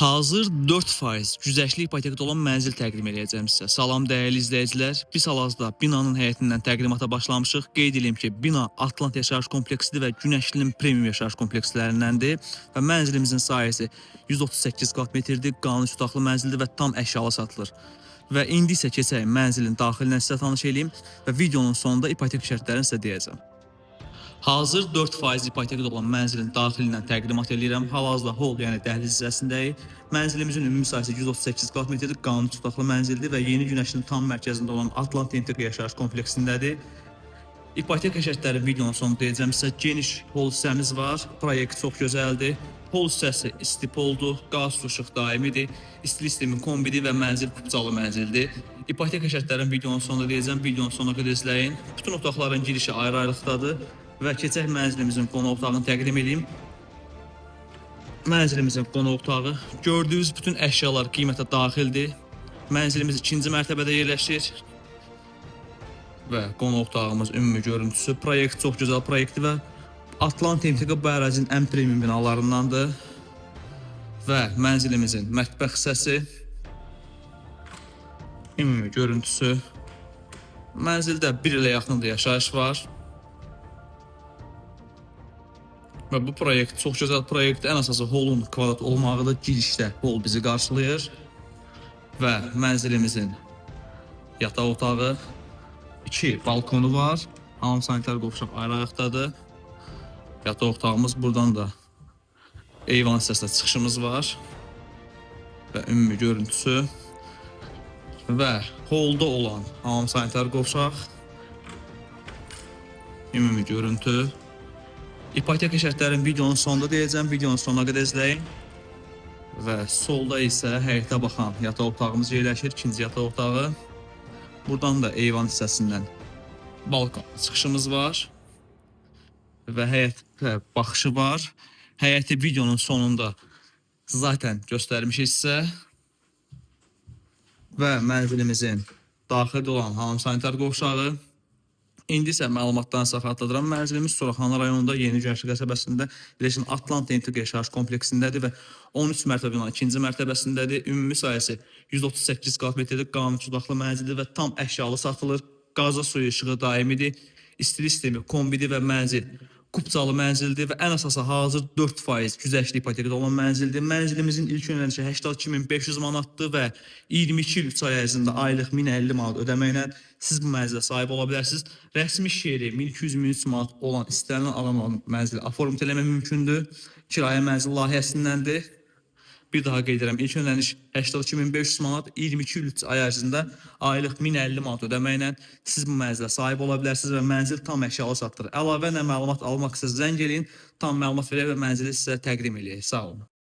Hazır 4% güzəştli ipotekada olan mənzil təqdim eləyəcəm sizə. Salam dəyərli izləyicilər. Biz hal-hazırda binanın həyətindən təqdimata başlamışıq. Qeyd eləyim ki, bina Atlant yaşayış kompleksidir və Günəşlinin premium yaşayış komplekslərindəndir və mənzilimizin sahəsi 138 kvadrat metrdir, qanuni otaqlı mənzildir və tam əşyalı satılır. Və indi isə keçək mənzilin daxilindən sizə tanış eləyim və videonun sonunda ipotek şərtlərini sizə deyəcəm. Hazır 4% ipotekada olan mənzilin daxilindən təqdimat eləyirəm. Hal-hazırda hol, yəni dəhliz hissəsindəyik. Mənzilimizin ümumi sahəsi 138 kvadrat metrdir, qanuni tutaqlı mənzildir və Yeni Günəşin tam mərkəzində olan Atlant İnteqra yaşayış kompleksindədir. İpoteka şərtləri videonun sonunda deyəcəm sizə. Geniş hol hissəmiz var. Proyekt çox gözəldir. Hol hissəsi istipoldur, qaz, su, işıq daimidir. İstilik sistemi kombidir və mənzil kupçalı mənzildir. İpoteka şərtlərini videonun sonunda deyəcəm. Videonun sonuna qədər izləyin. Bütün otaqların girişi ayrı-ayrılıqdadır və keçək mənzilimizin qonaq otağını təqdim edeyim. Mənzilimizin qonaq otağı. Gördüyünüz bütün əşyalar qiymətə daxildir. Mənzilimiz ikinci mərtəbədə yerləşir və qonaq otağımız ümumi görüntüsü. Proyekt çox gözəl proyektdir və Atlant MTQ bu ərazinin ən premium binalarındandır. Və mənzilimizin mətbəx hissəsi, ümumi görüntüsü. Mənzildə bir ilə yaxın da yaşayış var. Və bu proyekt çox gözəl proyektdir. Ən əsası holun kvadrat olmağıdır. Girişdə hol bizi qarşılayır. Və mənzilimizin yataq otağı, iki balkonu var. Hamam sanitar qovşaq ayrı ayaqdadır. Yataq otağımız buradan da eyvan hissəsinə çıxışımız var. Və ümumi görüntüsü və holda olan hamam sanitar qovşaq, ümumi görüntü. İpoteka şərtlərini videonun sonunda deyəcəm. Videonun sonuna qədər izləyin. Və solda isə həyətə baxan yataq otağımız yerləşir, ikinci yataq otağı. Buradan da eyvan hissəsindən balkon çıxışımız var və həyətə baxışı var. Həyəti videonun sonunda zaten göstərmişik sizə. Və mənzilimizin daxildə olan hamam sanitar qovşağı. İndi isə məlumatdan sizə xatırladıram. Mənzilimiz Suraxanı rayonunda Yeni Günəşli qəsəbəsində yerləşən Atlant MTQ yaşayış kompleksindədir və 13 mərtəbə binanın ikinci mərtəbəsindədir. Ümumi sahəsi 138 kvadrat metrdir, qanuni tutaqlı mənzildir və tam əşyalı satılır. Qaza, suyu, işığı daimidir. İstilik sistemi kombidir və mənzil kupçalı mənzildir və ən əsası hazır 4% güzəştli ipotekada olan mənzildir. Mənzilimizin ilk ödənişi 82.500 manatdır və 22 il 3 ay ərzində aylıq 1050 manat ödəməklə siz bu mənzilə sahib ola bilərsiniz. Rəsmi iş yeri 1200-1300 manat olan istənilən adamların mənzili aformt eləmək mümkündür. Kirayə mənzil layihəsindəndir. Bir daha qeyd edirəm, ilk ödəniş 82.500 manat, 22 il 3 ay ərzində aylıq 1050 manat ödəməklə siz bu mənzilə sahib ola bilərsiniz və mənzil tam əşyalı satılır. Əlavə nə məlumat almaq istəsəniz zəng eləyin, tam məlumat verək və mənzili sizə təqdim eləyək. Sağ olun.